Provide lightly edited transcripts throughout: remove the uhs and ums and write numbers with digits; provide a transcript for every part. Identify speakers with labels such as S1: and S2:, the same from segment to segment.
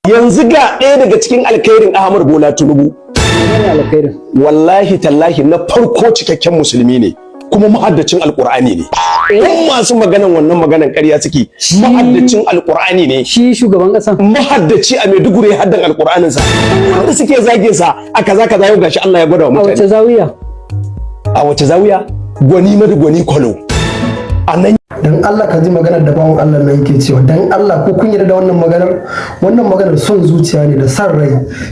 S1: Yanzu ga ɗaya daga cikin alkhairin Ahmad Bola Tinubu.
S2: Menene alkhairin?
S1: Wallahi tallahi, na farko, cikakken musulmi ne, kuma mahaddacin Alkur'ani ne. In masu maganan wannan maganan ƙarya suke, mahaddacin Alkur'ani ne.
S2: Shi shugaban ƙasan?
S1: Mahaddaci, a Maiduguri haddan Alkur'anin sa. Wanda suke zage sa a kaza kaza, yau gashi Allah ya gwada wa
S2: A wace
S1: mutane.
S2: zawiya?
S1: A wace zawiya? Gwani madu gwani kwalo a nan.
S3: Dan Allah ka ji maganar da bawan Allah nan yake cewa. Dan Allah, ko kun yarda da wannan maganar? Wannan maganar son zuciya ne da san rai.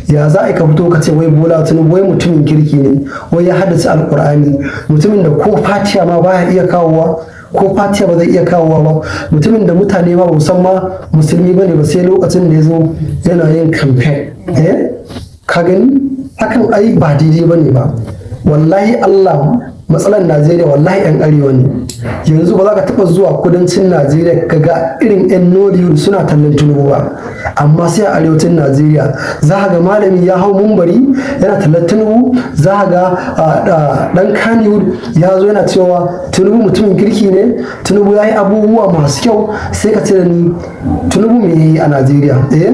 S3: Ya za a ka fito ka ce wai Bola Tinubu wai mutumin kirki ne, wai ya haddace Alkur'ani, mutumin da ko Fatiha ma baya iya kawowa, ko Fatiha ba zai iya kawowa ba, mutumin da mutane ma ba san ma musulmi bane ba sai lokacin da ya zo yana yin campaign? Eh, ka gani, hakan ai ba daidai bane ba. Wallahi Allah, matsalar Najeriya wallahi 'yan arewa ne. Yanzu ba za ka taɓa zuwa kudancin Najeriya ka ga irin 'yan Nollywood suna tallan Tinubu ba, amma sai a arewacin Najeriya za ka ga malami ya hau mumbari yana tallan Tinubu, za ka ga dan Kannywood ya zo yana cewa Tinubu mutumin kirki ne, Tinubu ya yi abubuwa masu kyau. Sai ka ce da ni Tinubu me ya yi a Najeriya? Eh,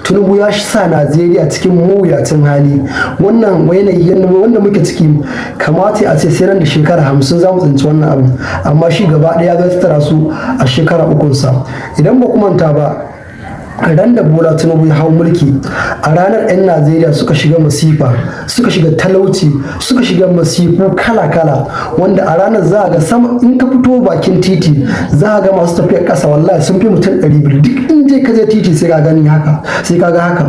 S3: Tinubu ya sa Najeriya cikin mawuyacin hali. Wannan yanayi wanda muke ciki, kamata a ce sai nan da shekara 50 za mu tsinci wannan abu, amma shi gaba ɗaya zai tattara su a shekara ukunsa. Idan ba manta ba, ran da Bola Tinubu ya hau mulki, a ranar 'yan Najeriya suka shiga masifa, suka shiga talauci, suka shiga masifu kala-kala, wanda a ranar za a ga sama in ka fito bakin titi za a ga masu tafiyar ƙasa wallahi sun fi mutum 200. Duk in je ka je titi sai ka gani haka, sai ka ga haka.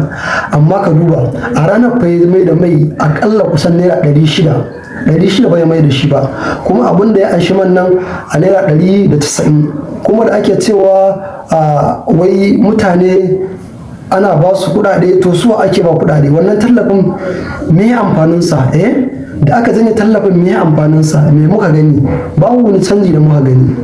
S3: Amma ka duba, a ranar fa mai da mai akalla kusan naira 600, 600 bai mai da shi ba, kuma abin da ya anshi man nan a naira 190. Kuma da ake cewa wai mutane ana ba su kuɗaɗe, to su ake ba kuɗaɗe? Wannan tallafin me amfaninsa? Eh, da aka janye tallafin, me amfaninsa? Me muka gani? Babu wani canji da muka gani.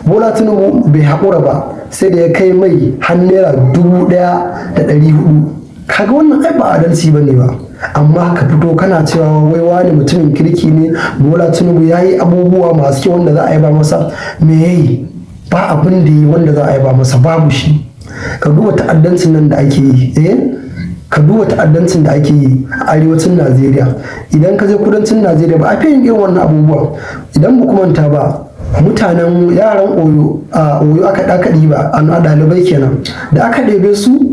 S3: Bola Tinubu bai haƙura ba sai da ya kai mai har naira 1400. Kaga wannan ai ba adalci ba ne ba. Amma ka fito kana cewa wai wani mutumin kirki ne, Bola Tinubu ya yi abubuwa masu kyau wanda za a yaba masa, me ya yi? Ba abin da yi wanda za a yaba masa, babu shi. Ka duba ta'addancin nan da ake yi. Eh, ka duba ta'addancin da ake yi a arewacin Najeriya. Idan ka je kudancin Najeriya ba a fi yin irin wannan abubuwa. Idan ba manta ba, mutanen yaran Oyo, a Oyo aka ɗaka ɗiba a ɗalibai kenan da aka ɗebe su.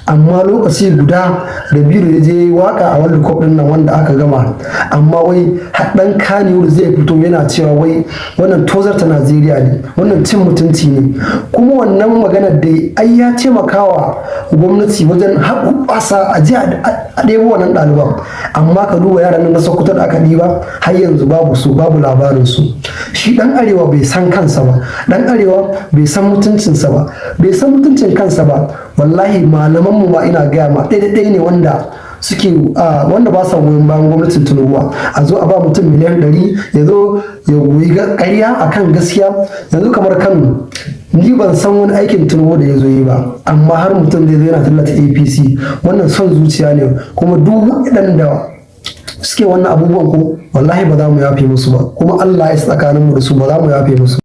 S3: Amma lokaci guda da biyu da je waka a World Cup din nan wanda aka gama, amma wai haɗan Kannywood zai fito yana cewa wai wannan tozarta Najeriya ne, wannan cin mutunci ne. Kuma wannan maganar da ai ya taimakawa gwamnati wajen haɓasa a ji a ɗebo wannan ɗaliban. Amma ka duba yaran nan na Sokoto da aka ɗiba, har yanzu babu su, babu labarin su. Shi ɗan arewa bai san kansa ba, ɗan arewa bai san mutuncinsa ba, bai san mutuncin kansa ba. Wallahi malaman mu ma, ina gaya ma, ɗaya ɗaya ne wanda suke wanda ba sa goyon bayan gwamnatin Tinubu. A zo a ba mutum miliyan 100, ya zo ya goyi ƙarya akan gaskiya. Yanzu kamar Kano, ni ban san wani aikin Tinubu da ya zo yi ba, amma har mutum zai zo yana tallata APC, wannan son zuciya ne. Kuma duk waɗanda suke wannan abubuwan ko wallahi ba za mu yafe musu ba, kuma Allah ya tsakaninmu da su, ba za mu yafe musu.